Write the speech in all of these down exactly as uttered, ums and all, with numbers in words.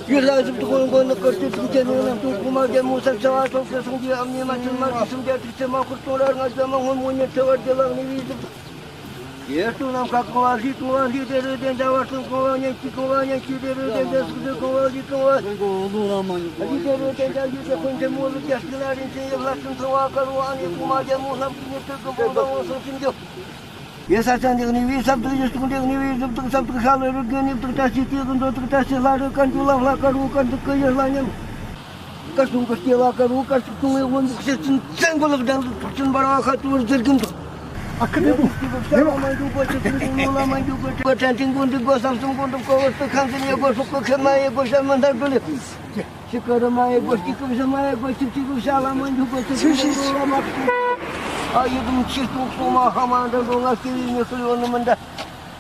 ཡུལ་ལ་བཞུགས་ཐོག་མགོན་ནི་དཀར་སྤྱོད་ཐུགས་རྗེ་ནས་ནམ་དུ་གོང་མ་རྒྱལ་མོ་སར་བྱ་བ་སོགས་སུ་སངས་རྒྱས་ཨ་མྱེས་མ་ཆེན་མ་རྒྱལ་སུམ་བརྒྱ་དྲུག་ཅུ་མ་འཁོར་སྟོང་རར་ལྔ་བརྒྱ་མ་སྔོན་མོ་ཉིད་ཚེ་བར་རྒྱལ་ལག་ནི་བའི་གཟུགས། ཡེ་སུ་ནམ་མཁའ་གང་བ་ལྷའི་གང་བ་ལྷའི་དེ་རུ་དེ་འདྲ་བར་གསུམ་གང་བ་གཉེན་གཅིག་གང་བ་གཉེན་གཅིག་དེ་རུ་དེ་འདྲ་སུ་དེ་གང་བ་ལྷའི་གང་བ། ལྷའི་དེ་རུ་དེ་འདྲ་ཡུལ་དེ་ཁོན་ཆེན་མོ་ལུག་རྒྱ་སྤྱི་ལ་རིན་ཆེན་ཡབ་ལྷ་སུམ་ཚང་བ་དཀར་བོ་ཨ་ནི་གོང་མ་རྒྱལ་མོ་ལྷམ་གྱི་ཉེ་ཐོས་ཀུན་པོ་འདྲ་བོ་སོང་ཁྱིམ་རྒྱུ། ཡེ་ས་ཆ་འདེགས་ནི་བའི་ས་བདག་ཡེ་སུ་འདེགས་ནི་བའི་གཟུགས་བདག་ས་བདག་ཤ་ལ་རུ་རྒྱུ་ནི་བདག་བཀྲ་ཤིས་དེ་གི་མཛོ་བདག་བཀྲ་ཤིས་ལྷ་རུ་དཀར་འཇུ་ལ་ལྷ་དཀར་བོ་དཀར་འདུག་གི་ཡེ་ལྷ་ཉམས། སྐར་གསུམ་གྱི་སྐྱེ་བ་དཀར་བོ་དཀར་ཆུ་སྐྱོང་བའི་དབང་དུ་ཤེར་ཕྱིན་བཙན་པོ་ལག་སྦྲང་རུ་ཐོག་ཆེན་འབར་བ་ཁ་ཐུར་ཟེར་གྱིན་འདུག་ཨ་ཁུ་ནི་བུ། ནི་བུ། ལ་མ་འཇུག་པ་ཆུ་སྲིན་གོང་ལུག་ལ་མ་འཇུག་པ་ཆུ་སྲིན་གོང་འགྲུབ་པ་བསམ་གསུམ་གོང་འགྲུབ་ཀོ་བར་དུ་ཁམས་ཟིན་ཡེ་གོ་སོག་གི་ཁེ་མ་ཡེ་གོ་ཤ་མི་འདར་འགྲོ་ལེ། ཤི་ཀ་རུ་མ་ཡེ་གོ་སྐྱིད་ཀུབ་ཤ་མ་ཡེ་གོ་ཆིབ་ཆིབ་ཀུབ་ཤ་ལ་མ་འཇུག་པ་ཆུ་སྲིན་གོང་ལུག་ལ་མ་ཁུ། ཨ་ཡེ་དུམ་ཆི་སྟོང་སྟོང་མ་ཧ་མ་འདྲ་འགྲོ་ང་སྐྱེ་བའི་མྱུ་གུ་ཡོད་ནི་མི་འདྲ།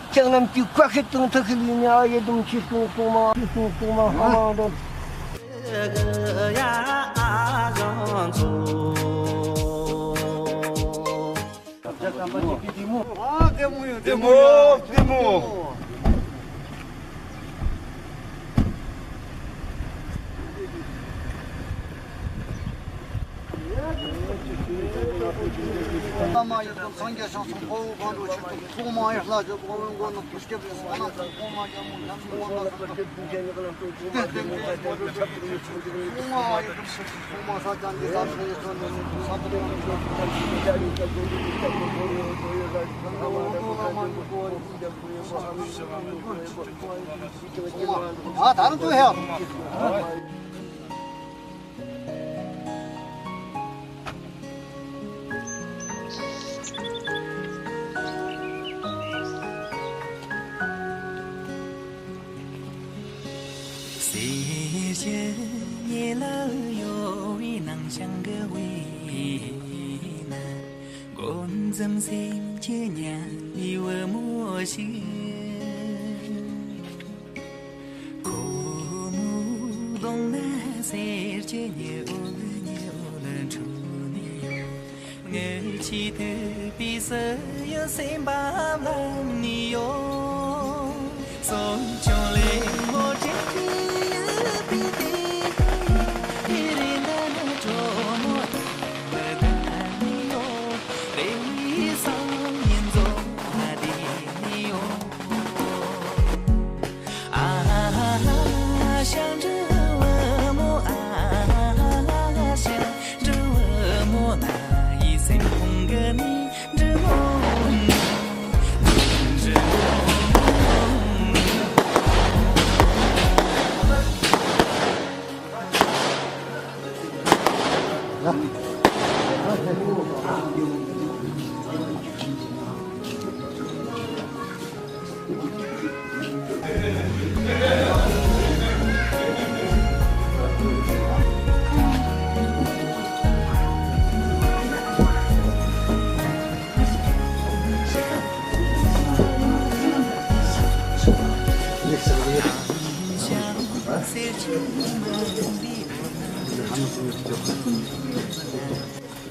ལྕགས་ལམ་གྱི་བཀའ་ཤད་དང་ཐག་ཤིག་ཡིན་ཡ་ཡེ་དུམ་ཆི་སྟོང་སྟོང་མ་ཆི་སྟོང་སྟོང་མ་ཧ་མ་འདྲ། བདེ་མོ་ཡོད། བདེ་མོ་ཡོད། བདེ་མོ། བླ་མ་ཡི་དམ་སངས་རྒྱས་ཞང་ཞུང་དཔའ་བོ་མཁའ་འགྲོ་ཆིག་སྟོང་ཐོག་མ་ཡི་ལྷ་ཆོས་དཔའ་བོའི་མགོན་ནི་དུས་སྐབས་ཀྱི་ས་རྣམས་སུ་ཐོག་མ་རྒྱལ་མོ་ཉམས་སུ་བླ་མ་ཐོག་མ་ཡི་དམ་ཐོག་མ་ས་ཀྱང་གི་ས་ཆེན་ཡི་ས་ནི་ས་ཐོག་མ་ཨ་ད་རུང་ཚུར་ཧེ། གསེར་གྱི་ཉི་ལ་གཡོ་བའི་ནང་བྱང་གི་དབུས་ན། མགོ་འཛུམ་སེམས་ཀྱི་ཉམས་པའི་བུ་མོ་ཞིག་ཁོ་མོའི་གདོང་ན་གསེར་གྱི་ཉི་འོད་ཉི་འོད་འཕྲོ་ནས་ཡོང་། ངུ་ཆུ་ཐིགས་པའི་བསིལ་གཡབ་སེམས་པ་བླངས་ནས་ཡོང་། གསོན་སྐྱོང་ལེགས་མོ་སྤྲིན་གྱིས་གཡོས་པའི་དུས་ཡུན་དེ་རིང་འདི་ནི་གྲོགས་མོ་དང་བུ་དང་ནི་ཡོང་། བདེ་བའི་སང་ཉིན་འཛོམས་ལ་བསྡད་ནས་ཡོང་། ཨ་ཧ་ཧ་ཧ། ཞབས་འདྲུད་བུ་མོ། ཨ་ཧ་ཧ་ཧ། ཞབས་འདྲུད་བུ་མོ། ང་ཡི་སེམས་ཁོང་གི་ནི་འདྲུད་མོ་ནི་འདྲུད་མོ།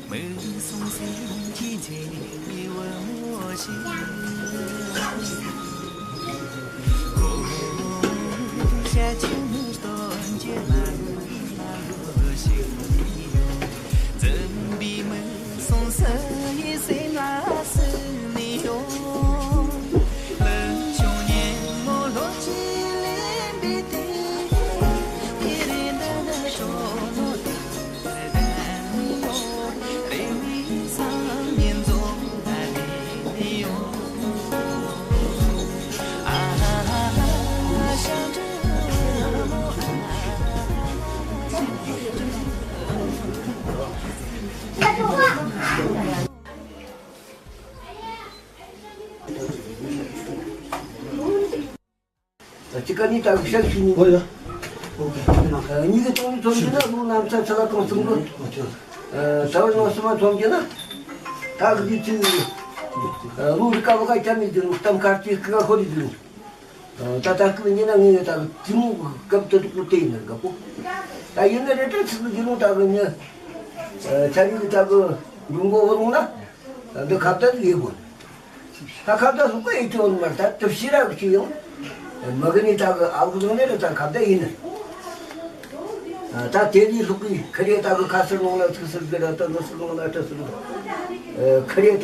མུན་སོང་སེམས་ཀྱི་མཛེས་པའི་བུ་མོ་ཞིག་ཁོ་བོ་ཤ་ཆུ་མི་སྟོན་གྱི་མ་ལུས་མ་ལུས་ཞིག་ཡོད། འཛུམ་པའི་མུན་སོང་སུ་ཡི་སེམས་ལ་བསུ་ནས་ཡོང་། ལུང་གཤོང་ཉིན་མོ་ལྷོ་ཕྱོགས་ལེན་པའི་དུས། དེ་རིང་འདི་ནི་གྲོགས་མོ་དང་ཅི་ག་ནི་ད་གི་ཤག་ཤི་ནི། ཨོ་ཡ། ཨོ་ཀེ། ཨ་ནི་གི་ཏོང་ཚོམ་གྱི་ན་ལུ་ནམ་ཚ་ཚ་ལ་གང་སུམ་གོ། ཨོ་ཅོ། ཨ་ཚ་བ་ནོ་སུ་མ་ཚོམ་གྱི་ན། ད་གི་དུས་ཚོད་ལུག་རི་ཀ་བ་ཀ་ཅམ་མི་འདུག་གཏམ་ཁ་ཅིག་ཀི་ཀ་ཁོ་རི་འདུག་ད་ལྟ་སྐབས་ཉིན་ན་ངས་ད་གི་དེ་མོ་གི་སྐབས་དེ་དུ་གོ་དེ་ཡིན་ན་དགའ་པོ། ད་ཡིན་ན་རེ་ཏྲ་ཚིག་གི་ལུང་ད་གི་ཉི་ཆ་ཡི་གི་ད་གི་འགྲོ་མགོ་བོ་ལུང་ན་འདི་ཁ་བརྡ་ཡེ་དགོས། ད་ཁ་བརྡ་ལུག་པ་ཡེ་ཅི་འོང་མར་ད་དུ་ཤི་ར་གི་ཅི་ཡོང་། མི་གི་ནི་ད་གི་ཨ་བུ་ཟོང་ནས་རེ་ད་ཁ་བརྡ་ཡིན་ན། ད་དེ་ནི་ལུག་གི་ཁ་རེ་ད་གི་ཁ་སིར་ནང་ལ་ཚིག་སིར་གི་ར་ད་ནི་སིར་ནང་ལ་ཏྲ་སིར་གི་ཁ་རེ་ད་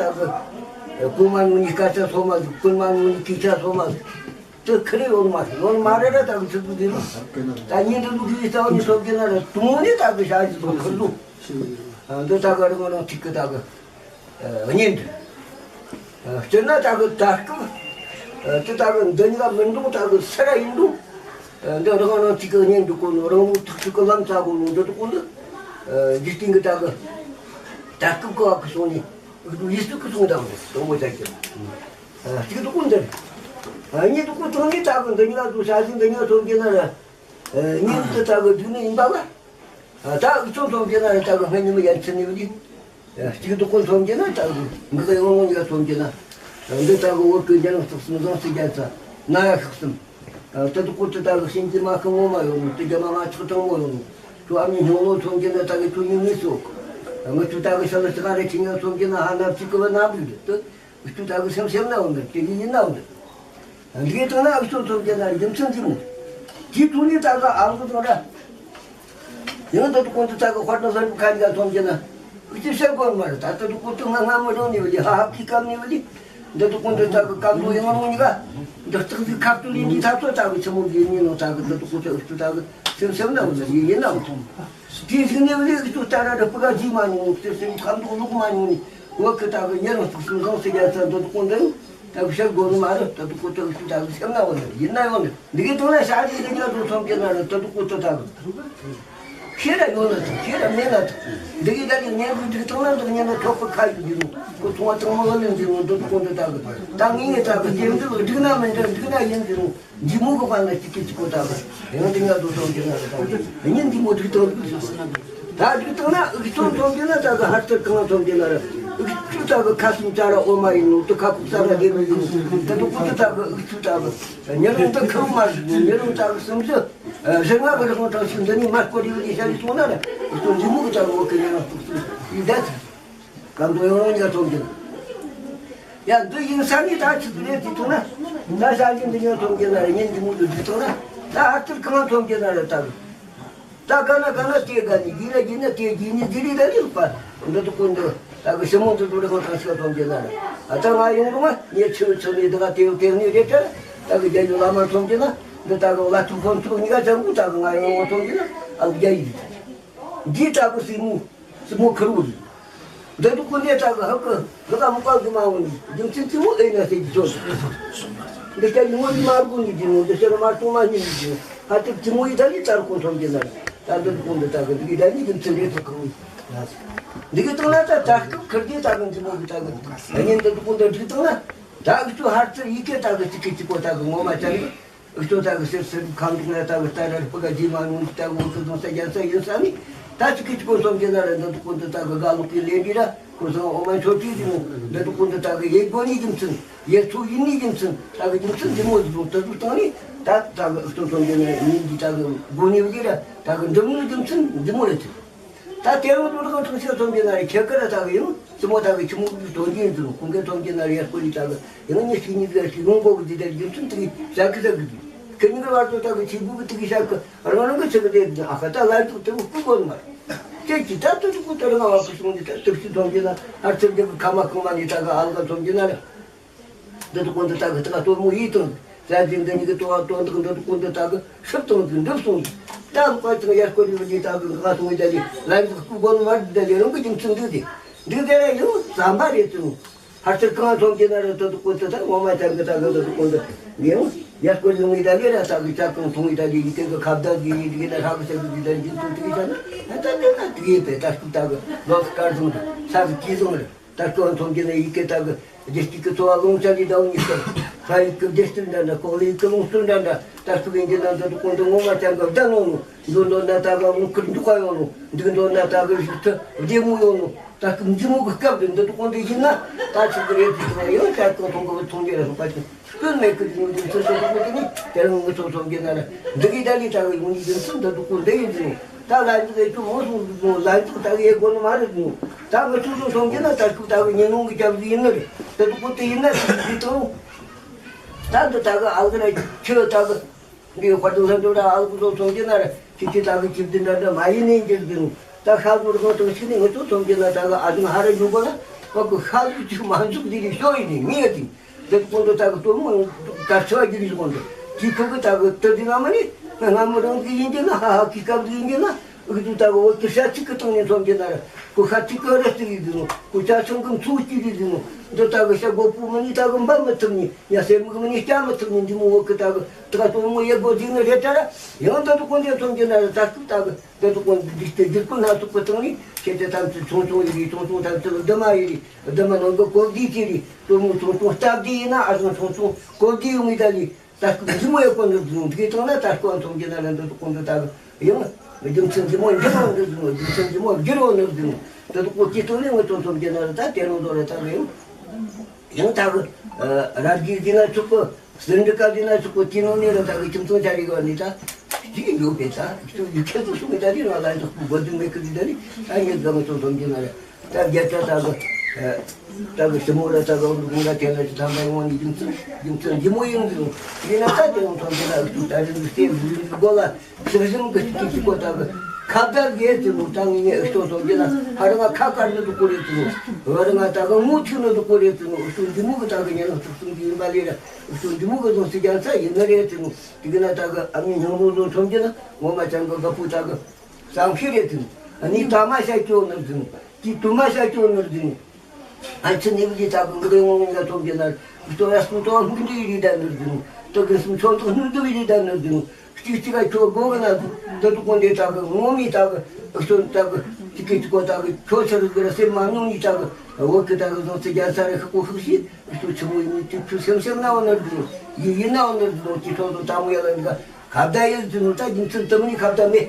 གི་ཀུན་མ་ནུ་ནི་སྐད་ཆ་སོ་མ་ཟིག་ཀུན་མ་ནུ་ནི་སྐད་ཆ་སོ་མ་ཟིག་དེ་ཁ་རེ་ཡོང་མ་ཟིག་ཡོང་མ་རེ་ར་ད་གི་ཚིག་གི་དེ་ནི་ད་ཉིན་དུ་ལུག་གི་རྩ་བ་ནི་སོ་གི་ན་ར་དུང་ནི་ད་གི་ཤ་ཟིག་ཁུར་ལུག་འདི་ད་གི་རི་མོ་ནང་ཐིག་གི་ད་གི། གཉེན་འདུག་སྤྱིར་ན་ད་གི་ད་སྐབས་དེ་ད་གི་འདི་གཉིས་ཀ་མི་འགྲོ་ད་གི་སེ་ར་ཡིན་འགྲོ། འདི་རང་རང་ཐིག་གི་གཉེན་འདུག་གོ་ནོ་རང་ལུགས་ཐུག་ཐུག་གི་ལམ་ཚ་གོ་ནོ་འདི་འདུག་གོ་འདི། འཇིག་རྟེན་གི་ད་གི་ད་སྐབས་གི་བ་གི་སོང་ནས་འུ་ཚོ་ཡིད་སུ་གི་སོང་ད་གི་དང་པོ་ད་གི་གཅིག་འདུག་གོ་འདི། གཉིས་འདུག་གོ་དང་ནི་ད་གི་འདི་གཉིས་ཀ་ཚོ་ཤ་ཞིང་འདི་གཉིས་ཀ་ཚོ་གི་ན་ར། གཉིས་འདི་ད་གི་འདུག་ནི་ཡིན་པ་ལ། ད་འུ་ཚོ་ཚོམ་གྱི་ན་ད་གི་སྔ་ཉི་མ་ཡན་ཆད་ནི་བ་ལི། གཅིག་སྡུག་ཀུན་ཚོམ་གྱི་ན་ད་གི་འདི་གི་ཡོང་ངོ་ཡ་ཚོམ་གྱི་ན། འདི་ད་གི་འོག་གི་རྒྱ་ནག་སོགས་སུ་མི་བཟང་སི་རྒྱ་ཚ་ན་ཡ་ཤག་སམ། ད་སྡུག་ཀུན་དུ་ད་གི་ཤིན་ཅི་མ་ཁི་ངོ་མ་ཡོང་ནོ་དེ་རྒྱ་མ་ང་ཆག་ཐང་མོ་ཡོང་ནོ། ཁྱོད་ཨ་མི་སྙིང་ལོ་ཚོམ་གྱི་ན་ད་གི་ཁྱོད་ཉིན་མི་སོ། ང་ཚོ་ད་གི་ཤ་ལ་ཤ་ག་རེ་ཁྱི་ངན་ཚོམ་གྱི་ན་ཧ་ན་ཚིག་གི་བ་ན་བུ་དུ། ཨུ་ཚོ་ད་གི་སེམས་སེམས་ན་འོང་ནི་དེ་གི་ཡིན་ན་འོང་ནི། འདི་གི་དོན་ན་ཨུ་ཚོ་ཚོ་གི་ན་རྒྱུ་མཚན་གྱི་མོ། དེ་དུས་ནི་ད་གི་ཨ་ཁུ་ཚོ་ར། ཡང་ད་དུ་ཀུན་ཏུ་ད་གི་ཧོར་ནང་ལྷ་ཁ་ཉི་ག་ཚོམ་གྱི་ན། ཨུ་ཚོ་བཤད་དགོས་མ་རེད། ད་ད་དུ་ཀུན་ཏུ་ང་ང་མི་རང་ནི་བ་ལི་ཧ་ཧ་ཀི་ཀམ་ནི་བ་ལི། ད་དུ་ཀུན་ཏུ་ད་གི་ཀམ་ཚོ་ཡང་རང་ཉི་ག་འདི་སྟག་གི་ཁ་ཏུ་ལི་འདི་ད་ཚོ་ད་གི་ཆི་མོ་གི་ནི་ནོ་ད་གི་ད་དུ་ཀུན་ཏུ་ཨུ་ཚོ་ད་གི་སེམས་སེམས་ན་འོང་ནི་ཡིན་ན་འོང་ཐོང་། དེ་ཟིག་ནས་བློས་ཀྱི་ཚུལ་ལྟར་ར་སྤུ་ག་རྗེས་མ་ཉུང་ངུ་ཟེར་སེམས་ཁམས་འདུག་ལུག་མ་ཉུང་ནས་བོད་ཀྱི་ད་གི་ཉེ་རང་ཚོགས་སུ་འཛོམས་སུ་རྒྱལ་ས་འདི་དུ་ཀུན་ཏུ་ད་གི་བཤད་དགོས་ནི་མ་རེད། ད་དུ་ཀུན་ཏུ་ཚུལ་ད་གི་སེམས་ན་བ་ནི་ཡིན་ན་ཡོང་ནི་འདི་གའི་དོན་ལ་ཤ་རྒྱུ་འདི་ཉག་དུ་ཚོམ་སྐྱེ་ན་རེད། ད་དུ་ཀུན་ཏུ་ད་གི་ཤེས་ར་ཡོང་ན་ཐུག་ཤེས་ར་མེད་ན་ཐུག་འདི་གའི་ད་གི་ཉེ་གི་འདི་གི་དོན་ལ་འདི་ཉེ་གི་ཐོག་པ་ཁ་ཡི་འདི་རུ་ཁོ་ཚོང་བ་དང་མོ་ལ་ལེན་འདི་རུ་འདི་དུ་ཀུན་ཏུ་ད་གི་ད་ངེད་ངེད་ད་གི་སྐྱེ་འདི་ལ་འགྲིག་ན་མི་འདྲ་འགྲིག་ན་ཡིན་འདི་རུ། འདི་མོ་གི་དཔང་ལ་གཅིག་གིས་གཅིག་པོ་ད་གི་ཡང་འདི་ང་དུ་ཚོམ་གྱི་ན་རེ་ད་གི་ཉིན་འདི་མོ་འགྲིག་ཐོག་གི་ད་འགྲིག་ཐོག་ན་ཨུ་ཚོ་ཚོམ་གྱི་ན་ད་གི་ཧར་ཚུར་གང་ཚོམ་གྱི་ན་རེ་ཨུ་ཚོ་ད་གི་ཁ་སུམ་ཅ་ར་འོ་མ་ཡིན་ནོ་དུ་ཁ་ཁུག་ས་ར་རེ་མི་ཡིན་ནོ་ད་དུ་ཀུ་ཚོ་ད་གི་ཨུ་ཚོ་ད་གི་ཉེ་རུང་ད་ཁུ་མ་ཉེ་རུང་ད་གི་སུམ་ཚོ་རེ་ང་གི་རེ་ཁོང་ཐང་ཤིང་འདི་ནི་མ་སྐོར་ཡོད་ཀྱི་ཤ་ཡི་སོང་ན་རེ་ཨུ་ཚོ་འདི་མོ་གི་ད་གི་འོ་ཀི་ཉེ་རུང་ཏུ་སུམ་ཡི་ད་ཚ། ཀམ་དུ་ཡོང་ཡ་ཐོབ་ཀྱི་ན། ཡ་འདི་ཡིན་ས་ནི་ད་ཆི་ཟིག་རེད་དེ་ཐུག་ན། ད་ཤ་ཞིང་འདི་ཉོ་ཐོབ་ཀྱི་ན་རེད། ཉིན་འདི་མུ་དུ་འདི་ཐུག་ན། ད་ཨ་ཏིར་གང་ཐོབ་ཀྱི་ན་རེད་ད། ད་ག་ན་ག་ན་དེ་ག་ནི་གི་ན་གི་ན་དེ་གི་ནི་འདི་རི་ད་རི་པ། འདི་དུ་ཀུན་འདི་ད་གི་ཞི་མོ་འདི་དུ་རི་གང་ཐང་ཤ་ཐོབ་ཀྱི་ན་རེད། ཨ་ད་ང་ཡོང་རུང་ང་ཉེ་ཆུ་ཆུ་ནི་འདི་ག་དེ་དེ་ནི་རེད་ད། ད་གི་རྒྱ་ཡུལ་བླ་མ་ཐོབ་ཀྱི་ན། འདི་ད་གི་བླ་ཐུག་ཁོང་ཐུག་ཉི་ག་ཅང་གུ་ད་གི་ང་ཡོང་ཐོབ་ཀྱི་ན། ཨ་གི་རྒྱ་ཡིག་འདི་ད་གི་སྲིང་མོ། སྲིང་མོ་ཁེར་བོ་རེད། འདི་དུ་ཀུན་ནས་ད་གི་ཧ་གི་འདི་ལ་མུ་ཀ་གི་མ་འོང་ནི་རྒྱུ་མཚན་གཅིག་མོ་ཨེ་ན་ཟེར་གྱི་ཆོག་འདི་ལྟ་ཡི་ངོ་ནི་མ་རྒུ་ནི་གྱི་ནོ། འདི་ཤར་མ་སྟོང་མ་ཉིད་ནི་གྱི་ནོ། ཧ་ཏིག་གཅིག་མོ་ཡི་ད་ནི་ད་རུ་ཀུན་ཐོམ་གྱི་ན། ད་འདི་དུ་ཀུན་འདི་ད་གི་འདི་གི་ད་ནི་རྒྱུ་མཚན་རེད་ཐུག་གི་འདི་གི་སྟེང་ན་ད་ད་སྐབས་ཁེར་གྱི་ད་གི་འདི་མོ་གི་ད་གི་ད་ནི་འདི་དུ་ཀུན་འདི་འགྲིག་སྟེང་ན་ད་གི་ཚུ་ཧར་ཚུར་ཡི་གེ་ད་གི་གཅིག་གི་གཅིག་པོ་ད་གི་ངོ་མ་ཅན། ཨུ་ཚོ་ད་གི་སེར་སེར་ཁམས་དྲུག་ན་ད་གི་ད་ར་རི་པ་ག་རྗེས་མ་ནུ་ད་གི་འོ་ཚོ་དང་ས་རྒྱ་ས་ཡིན་ས་ནི། ད་ཅི་ཁི་ཅི་ཀོ་སོང་གི་ན་ར་འདི་དུ་ཀུན་ཏུ་ད་གི་ག་ལུག་གི་ལས་འདི་ར་ཁོ་སོང་འོ་མ་མཆོད་ཁྲི་འདི་མོ་འདི་དུ་ཀུན་ཏུ་ད་གི་ཡེ་དགོ་ནི་རྒྱུ་མཚན་ཡེ་ཚུགས་ཡིན་ནི་རྒྱུ་མཚན་ད་གི་རྒྱུ་མཚན་འདི་མོ་འདི་མོ་ད་དུ་བཏང་ནི་ད་ད་གི་ཨུ་ཚོ་སོང་གི་ན་ཉིན་འདི་ད་གི་དགོ་ནི་བ་གི་ར་ད་གི་འདི་མོ་རྒྱུ་མཚན་འདི་མོ་རེད་ཚུལ། ད་དེ་རུ་ལུ་རང་ཐུག་ཤེས་ཐོན་གྱི་ན་རེ་ཁྱེད་ཀ་ར་ད་གི་ཡང་ཙི་མོ་ད་གི་ཁྱི་མོ་གི་དོན་རྐྱེན་ཟེར་ཁོང་གི་ཐོན་གྱི་ན་རེ་ཡར་སྐོར་ཡི་ད་གི་ཡང་ཉི་ཤི་ཉི་ག་ཤི་ཡོང་གོ་གི་དེ་དེར་རྒྱུ་མཚན་དེ་གི་ཤ་གི་ད་གི་དེ་ཁྱེད་གཉིས་ཀ་བར་དུ་ད་གི་ཆི་བུ་གི་དེ་གི་ཤ་གི་རང་རང་གི་ཆི་གི་དེ་ཨ་ཁ་ད་ལ་དུ་དུ་སྐུ་གོ་མ་ཁྱེད་ཀྱི་ད་དུ་དུ་སྐུ་ད་རང་བ་གི་སོང་གི་ད་དུ་ཤི་ཐོན་གྱི་ན་ཨར་ཚེ་གི་ཁ་མ་ཁོང་མ་ནི་ད་གི་ཨ་ལ་ག་ཐོན་གྱི་ན་རེ། འདི་དུ་ཀུན་ཏུ་ད་གི་ད་ག་སྟོར་མོ་ཡིད་དུ་ཟ་ཟིན་འདི་ཉིད་ཀྱི་དོ་བ་དོན་དག་འདི་དུ་ཀུན་ཏུ་ད་གི་ཧྲིབ་ཏུ་འདི་འགྲུབ་སོང་གི་ད་ལུག་པ་ཅང་ཡར་སྐོར་ཡོད་ཀྱི་ད་གི་ང་སོང་གི་ད་ལི་ལ་ཡི་སྐུ་གོན་མར་འདི་ད་ལི་རང་གི་རྒྱུ་མཚན་འདི་དེ་འདི་དེ་ར་ཡང་ཟམ་པ་རེད་དུ་ཧར་ཚུར་གང་སོང་གི་ན་རེ་ད་དུ་ཀུན་ཏུ་ད་ངོ་མ་ཅང་གི་ད་གི་ད་དུ་ཀུན་ཏུ་ངས་ཡང་ཡར་སྐོར་ཡོང་གི་ད་ལི་ར་ད་གི་ཅག་གང་སོང་གི་ད་ལི་ཡི་དེ་གི་ཁ་བརྡ་གི་ཡི་དེ་གི་ན་ཧྲ་གི་ས་གི་ད་རྒྱུ་མཚན་འདི་གི་ད་ན་ད་ད་དེ་ན་དེ་གི་པེ་ད་སྐུ་ད་གི་ལོག་སྐར་སོང་ས་གི་ཀི་སོང་རེད། ད་སྐྱོན་མཐོང་གི་ནས་ཡི་གེ་ད་གི་རྒྱལ་སྤྱི་གི་འཚོ་བ་ལོངས་སྤྱད་ཀྱི་ཟླ་བ་གཉིས་ཀར་ ཕ་ཡུལ་གྱི་བདེ་སྐྱིད་འདྲ་འདྲ། ལྐོག་ལས་ཀྱི་ལུང་སྟོན་འདྲ་འདྲ། ད་སྐུ་ཡིན་གྱི་ན་འདི་དག་ཀུན་ཏུ་ངོ་མ་ཅང་གི་བདག་ནོ་ནོ། འགྲོ་འདོད་ན་ད་ག་མུ་ཁུར་འདུག་ག་ཡོང་ནོ། འདུག་འདོད་ན་ད་གི་རིག་ཐུ་བདེ་མོ་ཡོང་ནོ། ད་སྐུ་འཇིགས་མོ་གི་སྐབས་འདི་འདི་དག་ཀུན་ཏུ་ཡིན་ན། ད་ཆུ་གི་རེད་དུ་ཡང་ཡང་ཅག་གི་མཐོང་གི་མཐོང་རྒྱུ་རེད། ལྷག་པ་ཅིག་སྐྱོན་མེད་གི་འདུག་ནོ། རྒྱུ་མཚན་དེ་དག་ཀུན་ཏུ་ནི་དེ་རིང་ངུ་ཚོ་ཚོམ་གྱི་ན་ར་འདི་གི་ད་ལི་ད་གི་ཡོང་ནི་རྒྱུ་མཚན་འདི་དག་ཀུན་འདི་ཡིན་ནོ། ད་ལ་འདི་གི་ཅུང་མོ་སོང་འདུག་ནོ། ལ་འདི་ད་གི་ཡེ་གོ་ནི་མ་རེད་ནོ། ད་ངུ་ཚོ་ཚོ་ཚོམ་གྱི་ན་ད་སྐུ་ད་གི་ཉིན་ནོང་གི་རྒྱབ་གི་ཡིན་ནི་རེད། འདི་དག་ཀུན་ཏུ་ཡིན་ན་ཅི་འདི་དང་། ད་འདི་ད་གི་ཨ་གི་ར་ཁྱོད་ད་གི་འདི་དཔལ་ལྡན་ལྷ་འདྲེ་ར་ཨ་གི་ཚོ་ཚོམ་གྱི་ན་ར་ཁྱི་ཁྱི་ད་གི་ཁྱི་འདི་འདྲ་འདྲ་མ་ཡིན་ནི་འགྱུར་གི་ནོ། ད་ཤ་ཟོར་གང་དང་ཤི་ནི་ངུ་ཚོ་ཚོམ་གྱི་ན་ད་གི་ཨ་ཟུང་ཧ་ར་འཇུག་གོ་ན་བ་གི་ཤ་ཟོར་ཅིག་མ་འཇུག་འདི་རི་ཤོ་ཡིན་ནི་མི་ཡ་དི། འདི་ཀུན་ཏུ་ད་གི་སྟོན་མོ་ད་ཆ་གི་རི་ཀུན་ཏུ་ཅི་ཁུ་གི་ད་གི་ཏི་འདི་ན་མ་ནི་ང་མི་རང་གི་ཡིན་གྱི་ན། ཧ་ཧ་གི་སྐབས་གི་ཡིན་གྱི་ན། འུ་ཚོ་ད་གི་འོ་ཀི་ཤ་ཚིག་གི་སྟེང་ནས་ཚོམ་གྱི་ན་ར་ཀུ་ཤ་ཚིག་གི་ར་ཏི་རི་ཟིན་ནོ། ཀུ་ཤ་ཆང་གི་མཚོ་སྐྱི་རི་ཟིན་ནོ། འདི་ད་གི་ཤ་སྒོ་པུ་མ་ནི་ད་གི་འབབ་མི་ཐུབ་ནི། ཡ་སེར་མོ་གི་མ་ནི་སྐྱ་མི་ཐུབ་ནི། འདི་མོ་འོ་ཀི་ད་གི་ད་ག་སྟོན་མོ་ཡེ་སྒོ་འདི་ནི་རེད་ད་ར། ཡང་ད་དུ་ཀུན་ཏུ་ཚོམ་གྱི་ན་ར་ད་སྐུ་ད་གི་ད་དུ་ཀུན་འདི་སྟེ་སྒྱུར་ཀུན་སྣ་ཚོགས་གི་སྟེང་ནས་ཁྱེད་ཚོ་ཐམས་ཅད་ཆུང་ཆུང་ཡི་རི། ཆུང་ཆུང་ཐམས་ཅད་འདི་མ་ཡི་རི། འདི་མ་ནང་གི་གོ་བདེ་ཅི་རི། སྟོན་མོ་ཆུང་ཆུང་སྟབས་བདེ་ཡིན་ན་ཨ་ཟུང་ཆུང་ཆུང་གོ་བདེ་ཡོང་ངི་ད་ལི། ད་སྐུ་འཇིགས་མོ་ཡེ་ཀོ་ནུབ་ཟུང་འདི་གི་སྟེང་ན་ད་སྐུ་ཨ་ཚོམ་གྱི་ན་ར་འདི་དུ་ཀུན་ཏུ་ད་གི་ཡང་རྒྱུ་མཚན་འཇིགས་མོ་འགྱུར་བ་ནུབ་ཟུང་། རྒྱུ་མཚན་འཇིགས་མོ་འགྱུར་བ་ནུབ་ཟུང་། འདི་དུ་ཀུ་ཅི་སྟེང་ནས་ངུ་ཚོ་ཚོམ་གྱི་ན་ར་ད་དེ་རང་དོ་ར་ད་གི་ཡང་ཡང་ད་གི་ར་གི་གི་ན་ཚུགས་གི་སེང་འབྲུག་ག་གི་ན་ཚུགས་གི་དེ་ནང་ནས་ར་ད་གི་ཁྱིམ་ཚང་ཆ་རི་ག་ནི་ད་ཅི་ཡོད་པས། ད་ཁྱོད་ཡུལ་ཁྱེད་ཚོ་སུ་མི་ད་རི་རང་ལ་འདུག་གོ་འདུག་མེད་གི་འདི་ད་རི། ད་ངས་ག་ངུ་ཚོ་ཚོམ་གྱི་ན་ར། ད་རྒྱ་ཚ་ད་གི་ད་གི་ཞི་མོ་ར་ད་གི་འོང་འདུག་ད་དེ་ན་ཅི་ཐང་ད་ཡོང་ནི་རྒྱུ་མཚན་རྒྱུ་མཚན་འདི་མོ་ཡིན་འདུག་ཡིན་ན། ད་དེ་ཡང་ཐོན་དེ་ན་ཨུ་ཚོ་ད་རི་འདུག་སྟེ་འདུག་འདུག་གོ་ལ་ཚིག་ཟིན་གི་ཅི་ཅི་གོ་ད་གི་ཁ་བརྡ་རྒྱས་ཏེ་ནོ། ད་ངས་ཨུ་ཚོ་ཚོ་དེ་ན་ཧ་ར་ང་ཁ་དཀར་ནི་འདུག་གོ་རེད་ཏེ་ནོ། ཧ་ར་ང་ད་གི་ངོ་ཐུག་ནི་འདུག་གོ་རེད་ཏེ་ནོ། ཨུ་ཚོ་འདི་མོ་གི་ད་གི་ཉན་ལ་ཐུག་སོང་གི་ཡིན་པ་ལས་ར། ཨུ་ཚོ་འདི་མོ་གི་ཟོ་སི་རྒྱ་ཚ་ཡིན་ནི་རེད་ཏེ་ནོ། དེ་གི་ན་ད་གི་ཨ་མི་ཉང་རོ་ཚོ་ཚོ་དེ་ན་ངོ་མ་ཅང་གི་ག་པུ་ད་གི་བསམ་ཤེས་རེད་ཏེ་ནོ། ཨ་ནི་ད་མ་ཤ་སྐྱོ་ནི་ཏེ་ནོ། ཀྱི་དུ་མ་ཤ་སྐྱོ་ནི་ཏེ་ནོ། ཨ་ཚི་ནི་བི་ད་གི་འགྲེ་ངོ་ངོ་ཡ་ཚོམ་གྱི་ན་ཏོ་ཡ་སུ་ཏོ་ཧུང་ཏི་རི་ད་ནི་ཏེ་ནོ། ཏོ་གི་སུ་ཚོ་ཏོ་ཧུང་ཏི་རི་ད་ནི་ཏེ་ནོ། གཅིག་གཅིག་ག་ཁྱོ་གོ་གི་ན་ཏོ་ཏོ་ཀོན་ཏེ་ད་གི་ངོ་མི་ད་གི་ཨ་ཚོ་ད་གི་ཅི་གི་ཅི་གོ་ད་གི་ཁྱོ་ཆ་རུ་གི་ར་སེ་མ་ནུ་ནི་ད་གི་འོ་གི་ད་གི་ཟོ་ཚི་རྒྱ་ཚ་རེ་ཁ་ཀོ་ཧུག་ཤི། ཨ་ཚོ་ཆི་མོ་ཡིན་ནི་ཏི་ཕྱུ་སེམས་སེམས་ན་འོ་ནི་ཏེ་ནོ། ཡི་ཡི་ན་འོ་ནི་ཏེ་ནོ། ཅི་ཚོ་ཏོ་ད་མོ་ཡ་ལ་ནི་ག་ཁ་བརྡ་ཡེ་ཏེ་ནོ། ད་རྒྱུ་མཚན་ཏི་མོ་ནི་ཁ་བརྡ་མེད།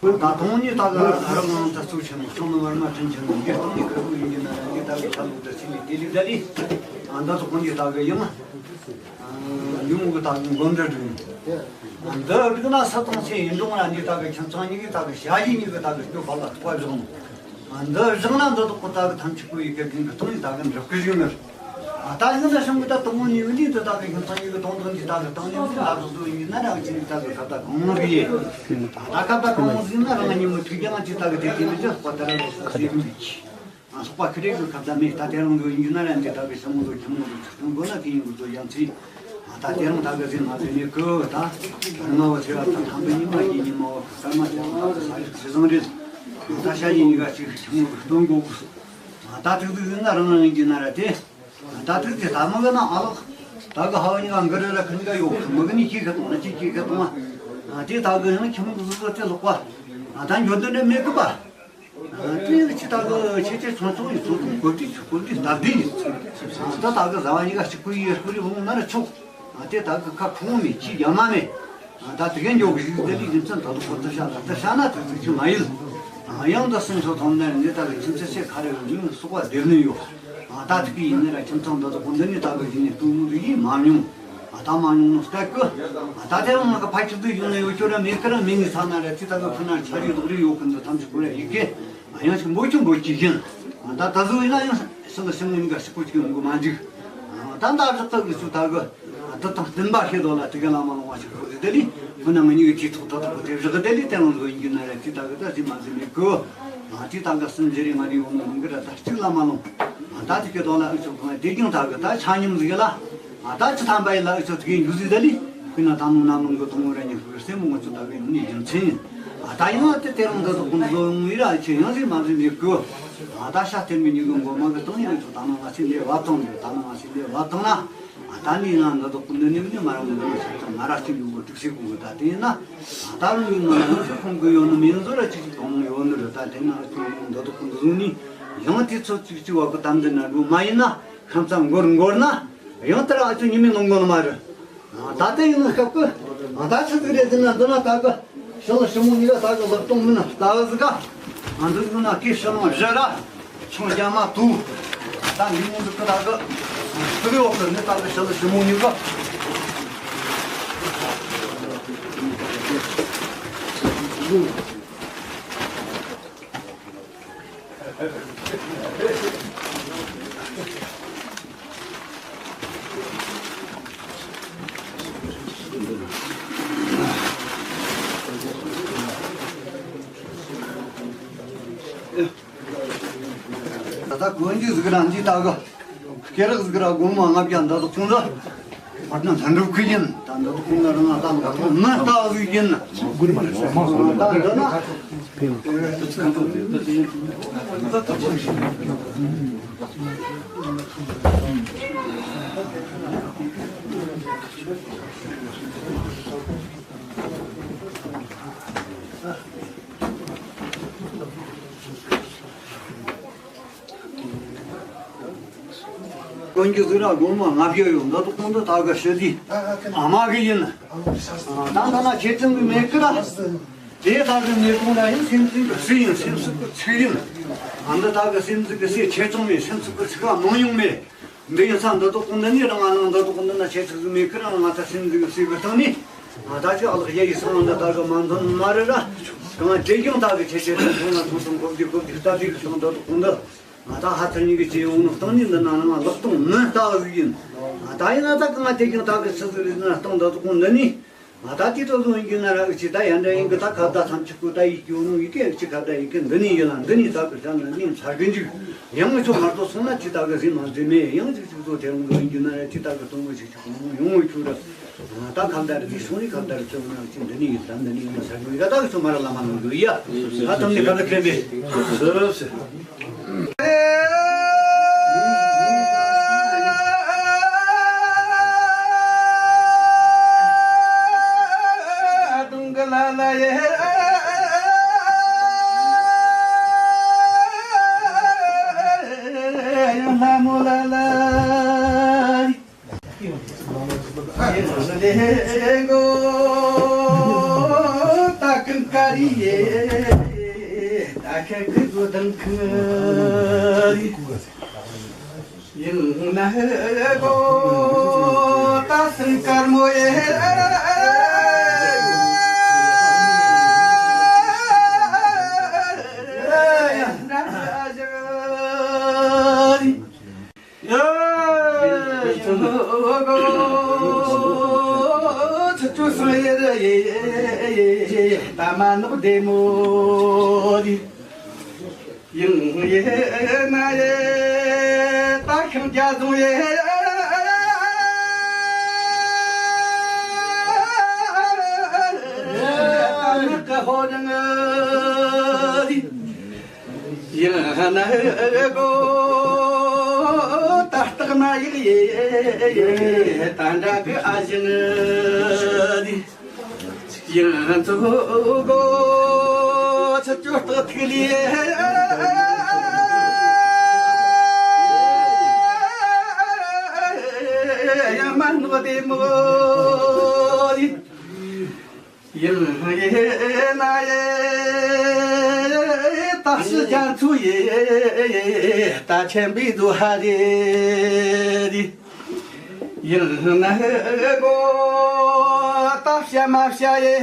ད་དུང་ནི་ད་ག་རང་ནང་ད་ཚུགས་ཆེན་མོ་ཤོང་ནི་བར་མ་ཕྲན་ཆེན་མོ་འདིར་གཏོང་ནི་ཁ་ཁུ་ཡིན་གྱི་ན་ར། འདི་ད་གི་ཁ་ལུག་ད་ཚིག་ནི་དེ་ལི་ད་ལི་ཨ་ད་ཚོ་ཁོང་གི་ད་གི་ཡང་ཨ་ཉུང་གི་ད་གི་འགོ་འདྲ་འདུག་འདི་རིག་ན་ས་དང་ཚེ་ཡིན་འགྲོ་ང་འདི་ད་གི་ཁྱིམ་ཚང་གཉིས་ཀྱི་ད་གི་ཞ་ཡི་གཉིས་ཀྱི་ད་གི་སྐྱོ་བ་ལ་ཐུག་པ་བཞག་ནོ། འདི་བཞག་ན་འདི་དག་གི་ད་གི་ཐམས་ཅད་ཀོ་ཡི་གེ་དགེ་གི་སྟོང་ཡི་ད་གི་འགྲུབ་གི་ཞིག་ནི། ད་ཡིན་ན་ཤང་གི་ད་དུང་ངོ་ནི་འདི་ད་གི་ཁྱིམ་ཚང་ཡི་གི་དོན་དོན་གྱི་ད་གི་སྟེང་ནས་འདི་ལ་སོ་སོ་ཡིན་ན་རང་ཁྱིམ་གྱི་ད་གི་ཁ་ད་གང་ནོ་གི་ཡེ། ད་ཁ་ད་གང་ནོ་ཟིན་ན་རང་ཉིན་མོ་ཐུག་ཀྱང་ཅི་ད་གི་དེ་དེ་མི་ཅི་ཁོ་ད་ར་ལོ་སོ་སོ་ཡིན་གྱི། ཨ་སོག་པ་ཁི་རེ་གི་ཁ་ད་མེད། ད་དེ་རང་གི་ཡིན་ན་རང་གི་ད་གི་ཤང་གི་ཁྱིམ་ངོ་གི་ཆུ་ཆུང་གོ་ན་གི་ཡིན་གི་ཚོ་ཡང་ཚི། ད་དེ་རང་ད་གི་ཟིན་མ་ཟིན་ནི་གི་ད་ང་བ་ཚེ་བ་ད་ཐང་པའི་ཉི་མ་ཡིན་ཉི་མ་བ་ཁ་ད་མ་ཅི་ད་གི་ས་ཡི་ཚེ་བཟང་རེད། ད་ཤ་ཡི་ཉི་ག་ཅིག་ཁྱིམ་ངོ་གི་སྟོན་གོ་གི་སོ། ད་ཐུག་ཐུག་ཡིན་ན་རང་རང་ཡིན་གྱི་ན་ར་དེ། ད་ཐུག་དེ་ད་མ་གི་ན་ཨ་ལགས། ད་གི་ཧ་བ་ཉི་ག་འགི་རེ་ལ་ཁི་ཉི་ག་ཡོད་གི་མ་གི་ནི་ཁྱི་གི་དང་ན་ཁྱི་ཁྱི་གི་དང་། དེ་ད་གི་ཡང་ཁྱི་མོ་གི་བཟོ་བཟོ་དེ་ལོག་པ། ད་འགྱོ་དོན་རེ་མེད་གི་པ། དེ་ཡི་ཅི་ད་གི་ཆེ་ཆེ་ཆུང་ཆུང་ཡི་ཚོ་ཐུང་གོ་དྲི་ཆུ་གོ་དྲི་སྟབས་བདེ་ཡི། ད་ད་གི་ཟ་བ་ཉི་ག་གཅིག་པུ་ཡི་སྐུ་རི་བོང་ན་ར་ཆོག་དེ་ད་གི་ཁ་ཁུང་མེད་ཁྱི་རྒྱ་མ་མེད། ད་དེ་གན་འཇོག་གི་ཞིག་དེ་ལས་རྒྱུ་མཚན་ད་དུ་ཁོ་ཚོ་ཤ་ལ་ད་ཤ་ན་དེ་ཚོ་ཆུ་མ་ཡིན། ཡང་ད་སེམས་ཚོ་ཐོང་ནས་ངས་ད་གི་ཁྱིམ་ཚེ་ཚེ་ཁ་རེ་ཡོད་ཡིན་སོག་པ་སྡེབ་ནི་ཡོད། ད་དེ་གི་ཡིན་ནི་ར་ཁྱིམ་ཚང་ད་དུ་ཁོ་འདི་ནི་ད་གི་ཡིན་ནི་ཏུ་མུ་རི་ཡིན་མ་མྱོང་། ད་མ་མྱོང་ནོ་སྐད་ཀི། ད་དེ་རང་ང་གི་ཕ་ཁྱི་དུ་ཡོང་ནས་ཡོད་ཁྱོད་ར་མེད་ཀི་ར་མེད་ནི་ཚ་ན་ར་དེ་ད་གི་ཕུ་ན་ཆ་རི་ལོག་རི་ཡོད་ཁན་དུ་ཐམས་ཅད་ཁོ་ར་ཡི་གེ། ཡང་ཞིག་འབོད་ཀྱི་འབོད་ཀྱི་བཞིན། ད་ད་གཟོད་ཡིན་ན་ཡང་སེམས་ལ་སེམས་ངན་འགའ་ཞིག་པོ་ཅིག་ཡོང་གི་མ་འཇིག་ད་ད་རག་ཐག་གི་ཚུལ་ད་གི་ད་དང་བསྟན་པ་ཤེས་དོ་ལ་དེ་ག་ལ་མ་ལོང་བ་ཞིག་ཁོ་ཚོ་དེ་ལས་ཁོ་ན་ང་གཉིས་ཀྱི་ཐོག་ད་ད་ཁོ་དེ་བཞག་དེ་ལས་བསྟན་ལ་འགྲོ་ཡིན་རྒྱུ་ན་ར་དེ་ད་གི་ད་ཟིན་མ་ཟིན་མེད་གི། དེ་ད་གི་སེམས་ཟེར་རེ་ང་རེ་ཡོང་ནི་མིན་གི་ར་ད་གཅིག་ལ་མ་ལོང་། ད་དེ་གི་དོ་ལ་ཨུ་ཚོ་ཁོང་དེ་ཀྱང་ད་གི་ད་ཆ་སྙོམས་ཟིག་ལ། ད་ཅི་ཐམ་པ་ཡི་ལ་ཨུ་ཚོ་དེ་གི་འགྱུར་ཟིག་ད་ལི། ཁོས་ན་ད་མོ་ནམ་ལོང་གི་དུང་ར་ཉི་ཤུ་གི་སེམས་མོ་ང་ཚོ་ད་གི་ཡོང་ནི་རྒྱུ་མཚན། ད་ཡང་དེ་དེ་རང་འདི་དག་ཀུན་བཟོ་ཡོང་ངེས་ར་ཆེ་ཡང་ཟིག་མ་ཟིག་མེད་གི། ད་ཤ་སྟེར་མི་ཉི་གི་མགོ་མ་གི་སྟེང་ནས་ང་ཚོ་ད་ནང་ང་ཚོ་ལས་བབ་བཏང་ནས་ད་ནང་ང་ཚོ་ལས་བབ་བཏང་ན། ད་ནི་ན་འདི་དག་ཀུན་འདི་ནི་མི་ནི་མ་རང་མི་ནི་ཤ་ཚ་མ་ར་སྟེར་ཡོང་གི་དྲུག་སེ་གུ་གི་ད་དེ་ན། ད་རུང་ཡིན་ན་ང་ཚོ་ཁོང་གི་ཡོད་ནི་མིན་བཟོ་ར་ཅིག་ཅིག་གང་ཡོད་ནི་རེད། ད་དེ་ན་ཁྱོད་འདི་དག་ཀུན་བཟོ་ནི་ཡང་དེ་ཚོ་ཅིག་ཅིག་བ་གི་དམ་འཛིན་ན་འགྲོ་མ་ཡིན་ན་ཁམས་ཚ་འགོར་འགོར་ན། ཡང་ལྟར་ཨ་ཅོ་ཉི་མའི་ནང་གོ་ནི་མ་རེད། ད་ལྟ་ཡིན་ན་སྐབས་ཀྱི་ད་ཆི་ཟིག་རེད་ཟེར་ན། འདི་ན་ད་གི་ཞི་ལུ་ཞི་མོ་གཉིས་ཀ་ད་གི་ལག་སྟོང་མིན་ན་ལྟ་བུ་ཟིག་ག་ཨ་འདི་ཟིག་ན་སྐད་ཞི་ལུ་བཞི་ར་ཆང་རྒྱ་མ་དུ། ད་འདི་མོ་འདི་ཀི་ད་གི་སྤུ་གི་འོག་གི་ནི་ད་གི་ཞི་ལུ་ཞི་མོ་གཉིས་ཀ་ད་ལྟ་གོན་རྒྱུ་ཟིག་ར་འདི་ལྟ་གི་སྐེ་རགས་ཟིག་ར་སྒོར་མོ་ལྔ་བརྒྱ་འདི་དག་ཚོང་ཟིག་ཕར་ན་ལྷུན་གྲུབ་ཁུལ་ཡིན། ད་འདི་དག་ཁོང་ན་རང་ང་ད་ལ་ཐོག་མི་ལྟ་ཟིག་ཡིན། ད་འདི་ན། གོན་རྒྱུ་ཟིག་ར་སྒོར་མོ་ལྔ་བརྒྱ་ཡོད། འདི་དག་ཁོང་དུ་ད་གི་ཞི་ལུའི་ཨ་མ་གི་ཡིན། ད་ད་ན་ཁྱེད་ཚང་གི་མེད་གི་ར། དེ་ད་གི་མེད་གོང་ར་ཡིན། སེམས་ཅན་གི་སུ་ཡིན། སེམས་སུ་གི་ཚིག་ཡིན། ཨ་འདི་ད་གི་སེམས་ཅན་གི་སུ་ཆེ་ཆུང་མེད། སེམས་སུ་གི་ཚིག་ག་མང་ཉུང་མེད། འདི་ཡིན་ས་འདི་དག་ཁོང་འདི་ནི་རང་ང་ནང་འདི་དག་ཁོང་འདི་ན་ཆེ་ཚིག་ཟིག་མེད་གི་ར། ང་ད་སེམས་ཅན་གི་སུ་གི་སྟེང་ནས། ང་ད་ཅི་ཨ་ལགས་ཡ་ཡི་སང་འདི་ད་གི་མ་འདོན་མ་རེད་ར། གང་བྱེད་ཀྱང་ད་གི་ཆེ་ཆེ་ཐོང་ཐོང་ན་ཐོང་ཐོང་གོ་བདེ་གོ་བདེ་སྟབས་བདེ་གི་སང་འདི་དག་ཁོང་འདི། ང་ད་ཧ་ཐར་ཉིད་ཀྱི་ཆེ་ཡོང་ནོ་སྟེང་ནས་འདི་ན་ནང་ལག་སྟོང་མི་ལྟ་བ་ཟིག་ཡིན། ང་ད་ཡིན་ན་ད་གི་ང་དེ་ཀྱང་ད་གི་ཆི་ཟིག་རེད་ན་སྟེང་འདི་དག་ཁོང་འདི་ནི། ང་ད་དེ་ཏོ་ཟོན་གྱི་ན་ར་ཨུ་ཆི་ད་ཡ་འདྲ་ཡིན་གི། ད་ཁ་བརྡ་ཐམས་ཅད་ཀོ་ད་ཡིག་སྐྱོ་ནོ་ཡི་གེ་ཨུ་ཆི་ཁ་བརྡ་ཡི་གེ་འདི་ནི་ཡིན་ལ་འདི་ནི་ད་གི་ཟ་ན་ནི་ཚར་གི་འཇུག་ཡང་ཨུ་ཆོ་མར་ཏོ་སོང་ན་ཅི་ད་གི་ཟིན་མ་ཟིན་མེད། ཡང་ཅིག་ཅིག་ཏོ་དེ་རུང་ཟོན་གྱི་ན་ར་ཅི་ད་གི་སྟོང་མོ་ཞིག་ཅིག་གོང་མོ་ཡོང་ཨུ་ཆུ་ར། ད་ཁ་བརྡ་རེད། དེ་སོང་ནི་ཁ་བརྡ་རེད། ཅི་འོ་ན་ཅི་འདི་ནི་ཡིན་ད་འདི་ནི་ཡིན་ན་ཟ་གི་ཡོད། ད་ད་གི་ཚོ་མ་ར་ལ་མ་ནོ་གི་ཡ། ད་དམ་ནི་ཁ་བརྡ་ཁྲེན་པས་སུ་སུ། ཡིན་ན་གོ་ད་སེམས་དཀར་མོ་ཡེ། ད་མ་ནོག་བདེ་མོ་རེད། ཡིན་ཡེ་ན་ཡེ་ད་ཤིང་རྒྱ་བཟུང་ཡེ། ད་ནག་གི་ཧོ་རང་ཡིན་ན་གོ་ད་སྟག་མ་ཡིག་ཡེ་ད་འདྲ་གི་ཨ་ཞང་། ཡང་ཚོ་གོ་ཚ་ཅོ་སྟག་ཐིག་ལི། ཡང་མ་ནོ་དེ་མོ། ཡང་ཡེ་ན་ཡེ་ད་ཤི་ཅང་ཚུ་ཡེ་ད་ཆེན་པོའི་དུ་ཧ་རེ་རེ། ཡིན་ན་གོ་ད་བཤད་མ་བཤད་ཡེ།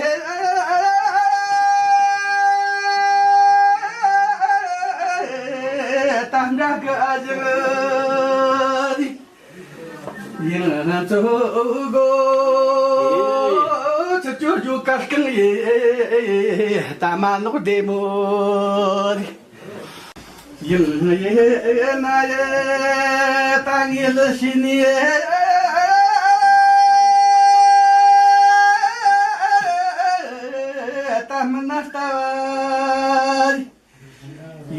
ད་འདྲ་གི་ཨ་ཞང་། ཡིན་ཚོ་གོ་ཚུ་ཅོ་ཅོ་ཀ་རྐང་ཡེ་ད་མ་ནོག་བདེ་མོ། ཡིན་ཡེ་ན་ཡེ་ད་ངེས་ལ་ཤི་ནི་ཡེ། ད་མི་ན་ལྟ་བ་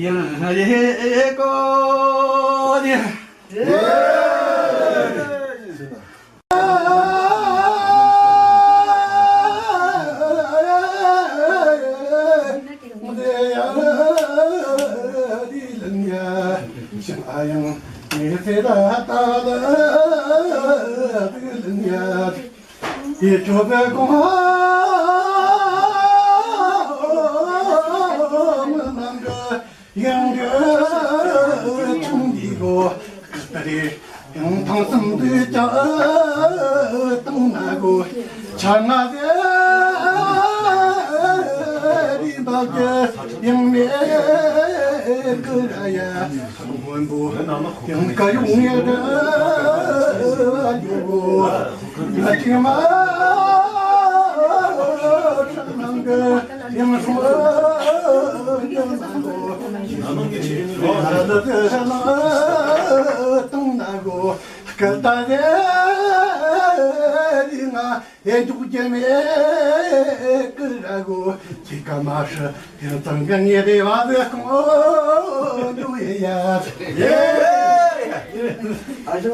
ཡིན་ཡེ་གོ་ནི། ཡང་གི་ཆུང་འདི་གོ་ཀི་ཏ་རེ། ཡང་ཐང་སམ་དུ་ཀྱང་བཏང་ན་གོ་ཆ་ང་ཟེ་རི་འབབ་ཀྱི་ཡང་མེད་ཀི་ར་ཡ། སྔོན་པོ་ཡང་ཀ་ཡོང་ངེ་ར་ཡོ་གོ། ང་ཅི་མ་ཁྲ་ནང་གི་ཡང་སོང་ཡང་ནང་གོ། ང་ནང་གི་ཆེ་ནི་རེད། ང་ནང་གི་ལྟུང་ན་གོ། སྐད་ད་རེ་རི་ང་ཡེ་འཇུག་རྒྱུ་མེད་ཀི་ར་གོ། ཅི་ཀ་མ་ཧྲི། ཡང་ཚང་གི་ངེས་རེ་བ་ཟེ་ཁོང་འདུ་ཡེ་ཡ། ཡེ། ཨ་ཞོ།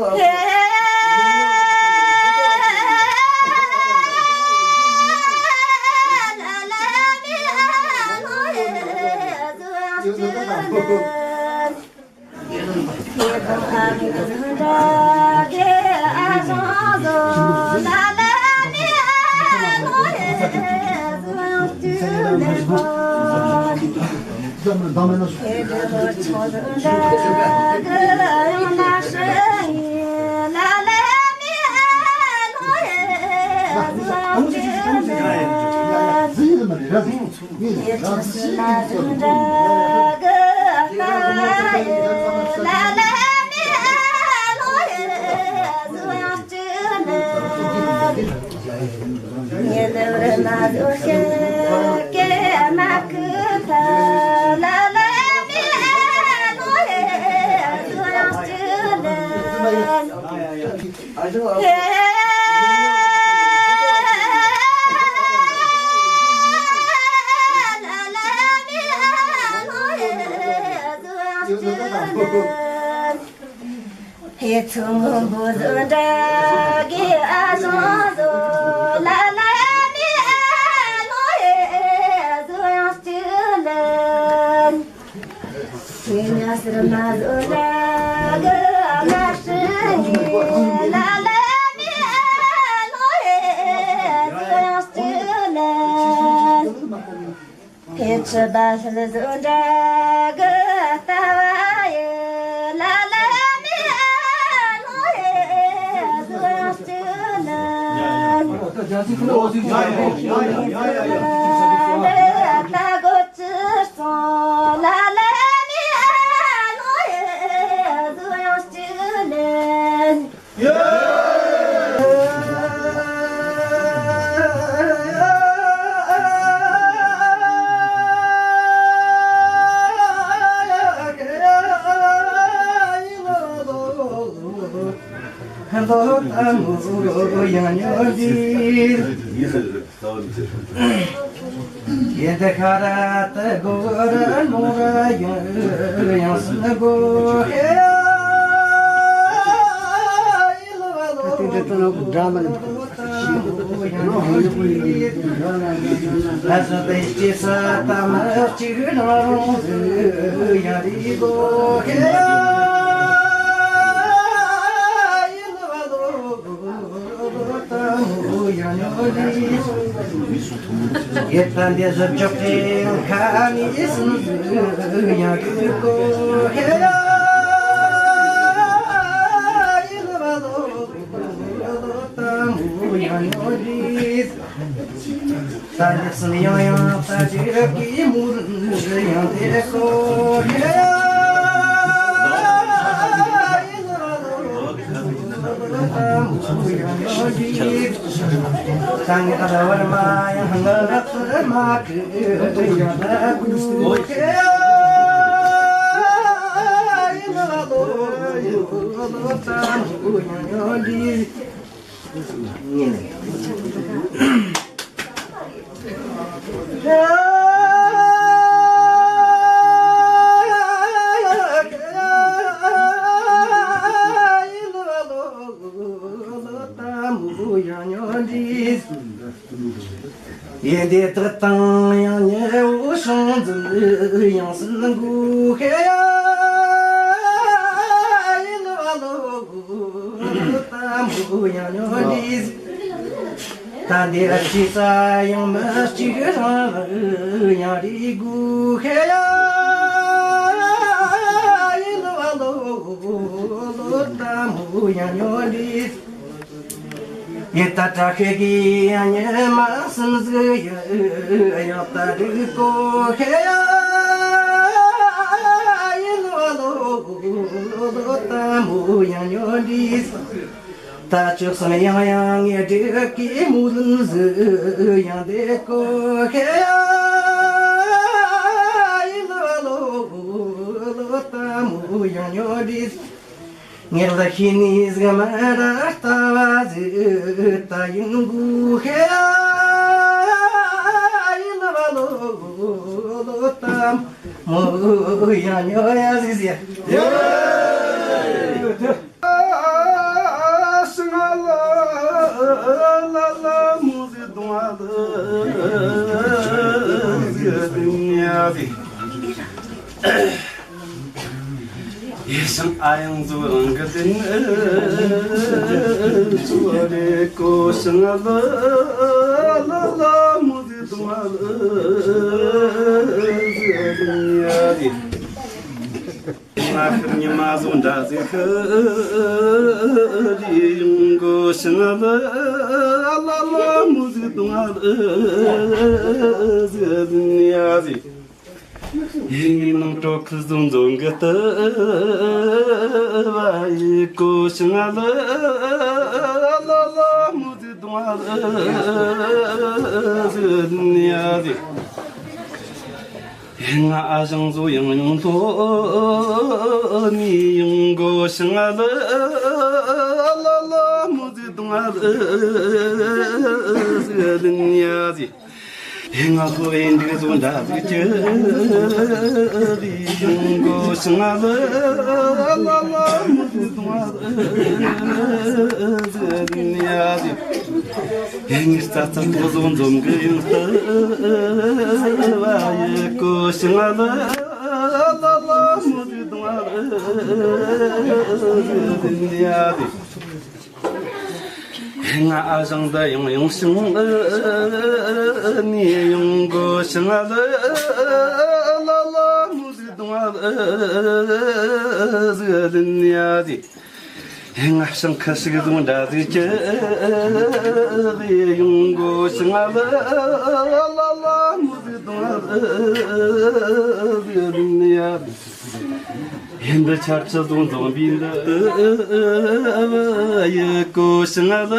ཡང་ཉོན་དུས། ད་འདིར་ཅི་ས་ཡང་མི་གཅིག་རང་ཡང་རིག་དགོས་ཤེས་ཡ་ཡིན་ལོ་ལོ་ལོ་ལྟ་མོ་ཡང་ཉོན་དུས། ཡིད་ལྟ་དྲག་ཤེས་ཀྱི་ཉི་མ་སུམ་ཟིག་ཡང་ཡང་ལྟ་རིག་གོ་ཤེས་ཡ་ཡིན་ལོ་ལོ་ལོ་ལྟ་མོ་ཡང་ཉོན་དུས། ད་ཅི་བསམ་ཡང་ཡང་ངས་འདྲི་གི་མོ་ལུམ་ཟིག་ཡང་བསྡད་གོ་ཤེས་ཡ་ཡིན་ལོ་ལོ་ལོ་ལྟ་མོ་ཡང་ཉོན་དུས། ངེད་ལ་ཤི་ནི་ཟིག་མ་ར་ལྟ་བ་ཟིག་ད་ཡིན་དགོས་ཤེས་ཡིན་ལ་བ་ལོ་ལོ་ལྟ་མོ་ཡང་ཉོན་ཡ་ཟིག་ཟེར། ཤིང་ལ་ལ་ལ་མོ་ཟིག་གདོང་ལ་ཟིག་ཡ་ཟིག། ཡེ་ཤང་ཨ་ཡང་ཟོ་རང་གི་དེ་ནི་ཚོ་རེ་ཀོ་ཤང་ལ་ལ་ལ་མོ་ཟི་དུང་ལ་ཟི་ཡ་རེ། ང་ཁིར་ཉི་མ་ཟོ་འདྲ་ཟི་ཁི་རི་ཡོང་ཀོ་ཤང་ལ་ལ་ལ་མོ་ཟི་དུང་ལ་ཟི་ཡ་རེ། ཡིན་ནང་གྲོགས་ཁུ་ཟུང་འཛོམས་གི་ལྟ་བ་ཡི་ཀོ་ཤང་ལ་ལ་ལ་མོ་ཟི་དུང་ལ་ཟི་ཡ་ཟི། ཡིན་ང་ཨ་ཞང་ཟོ་ཡང་ཡང་ལོ་ནི་ཡང་ཀོ་ཤང་ལ་ལ་ལ་མོ་ཟི་དུང་ལ་ཟི་ཡ་ཟི། ང་ལྷོ་ཡིན་འདི་ཚོ་འདྲ་ཟིག་ཅི་རིག་ཡོང་གོ་ཤང་ལ་ལ་ལ་མོ་ཟི་དུང་ལ་ཟི་ཡ་ཟི། ངའི་རྩ་རྩ་ཐོ་ཟོ་འཛོམས་གི་ཡང་ལྟ་བ་ཡི་གོ་ཤང་ལ་ལ་ལ་མོ་ཟི་དུང་ལ་ཟི་ཡ་ཟི། ང་ཨ་ཞང་འདི་ཡང་ཡང་ཞིང་ནི་ཡང་གོ་ཤང་ལ་ལ་ལ་མོ་ཟི་དུང་ལ་ཟི་ལིན་ཡ་ཟི། ང་ཞང་ཁ་ཞིག་ཟུང་འདྲ་ཟི་ཅི་ཡང་གོ་ཤང་ལ་ལ་ལ་མོ་ཟི་དུང་ལ་ཟི་ལིན་ཡ་ཟི། ཡིན་འདི་ཆར་ཆུ་ཟུང་འཛོམས་པའི་འདི་ཡི་ཀོ་ཤང་ལ་ལ་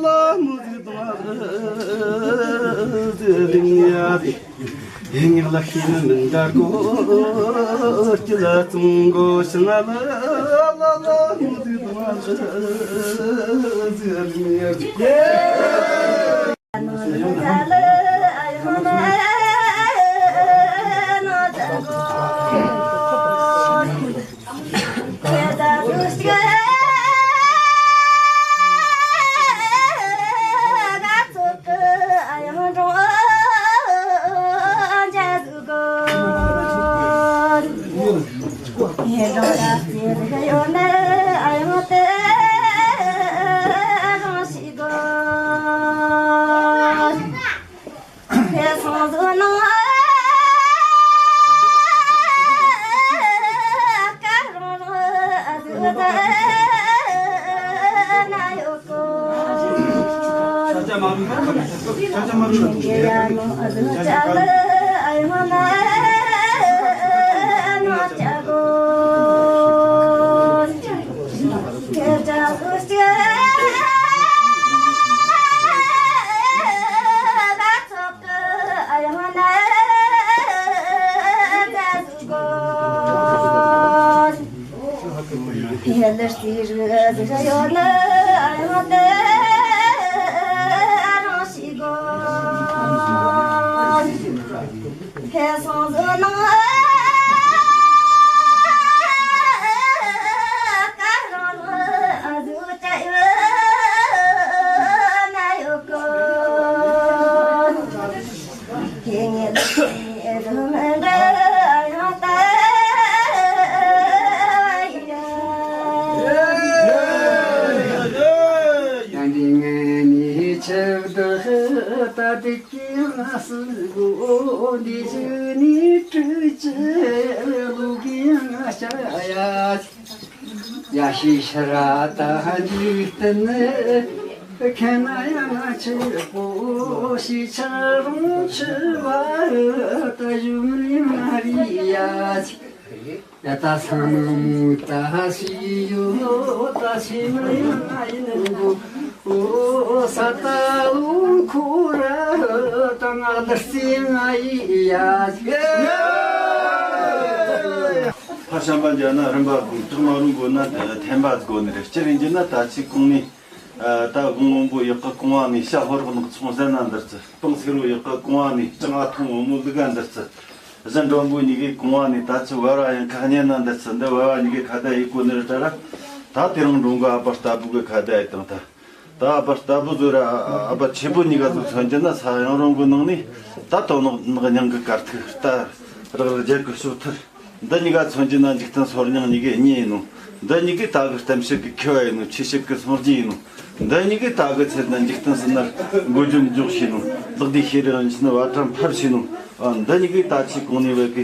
ལ་མོ་ཟི་དུང་ལ་ཟི་ལིན་ཡ་ཟི། ཡིན་ངག་ལ་ཤེས་ནི་མིན་འདྲ་ཀོ་སྐྱིད་ལ་ཙུང་གོ་ཤང་ལ་ལ་ལ་མོ་ཟི་དུང་ལ་ཟི་ལིན་ཡ་ཟི། སྤྲུལ་གྱི་ལུགས་ཡང་བྱ་ཡ། ཡ་ཤི་ཤི་ར་ད་འཇིག་རྟེན་ནི་ཁེ་ན་ཡང་ཆི་པོ་ཤི་ཆ་རུང་ཆི་བ་ད་ཞུ་མི་ཡང་རི་ཡ། ཡ་ད་སང་མུ་ད་སི་ཡོ་ད་སི་མུ་ཡང་ཡིན་གོ། ཨོ་ས་ཏ་ཨུ་ཁུ་ར་ཏ་ང་ལ་སི་ང་ཡི་ཡ་ཡ། ཕ་ཤམ་པ་འཇལ་ན་རིམ་པ་དགོས། གྲགས་མ་རུང་དགོས་ན་ཐེམ་པ་དགོས་ནི་རེད། སྤྱིར་ཡིན་གྱི་ན་ད་ཆི་གོང་ནས་ད་དགུང་སྔོན་པོ་ཡག་གི་གོང་བ་ནས་ཤ་ཧོར་ནག་ཚོང་ཟན་ན་འདིར་ཚུ། སྤང་སེར་བོ་ཡག་གི་གོང་བ་ནས་སྤྱང་ཨ་ཐུང་བུ་མོ་ལུག་ག་འདིར་ཚུ། གཞན་མགྲོན་པོ་གཉིས་ཀའི་གོང་བ་ནས་ད་ཆི་བར་བ་ཡང་ཁ་ཉན་ན་འདིར་ཚུ། འདི་བར་བ་གཉིས་ཀའི་ཁ་བརྡ་ཡི་གོ་ནི་རེད་ད་ར། ད་དེ་རིང་འགྲོ་འགོ་ཨ་ཕ་ལྟ་བུ་གི་ཁ་བརྡ་ཡི་དང་ད། ད་ཨ་ཕ་ལྟ་བུ་ཟོ་ར་ཨ་ཕ་ཆེ་པོ་གཉིས་ཀ་ཟོ་མཚོན་གྱི་ན་ས་ཡང་རང་གི་ནང་ནས་ད་དོ་ནག་ནག་ཉང་གི་དཀར་ཐིག་རྟ་རག་རག་རྒྱལ་གི་ཤོག་ཐུར། འདི་གཉིས་ཀ་མཚོན་གྱི་ན་འཇིག་རྟེན་སོར་མྱང་གཉིས་ཀའི་གཉེན་ཡིན་ནོ། འདི་གཉིས་ཀའི་ད་གི་གཏམ་བཤད་གི་མཁས་པ་ཡིན་ནོ། ཆོས་བཤད་གི་སངས་རྒྱས་ཡིན་ནོ། འདི་གཉིས་ཀའི་ད་གི་ཚེ་ན་འཇིག་རྟེན་ཟིན་ན་མགོ་རྒྱུ་འཇོག་ཤེས་ནོ། ལག་དེ་ཤེས་རིག་ཡིན་ཕྱིན་བ་གྲམ་ཕབ་ཤེས་ནོ། ཨ་འདི་གཉིས་ཀའི་ད་ཆི་གོང་ནས་བས་གི་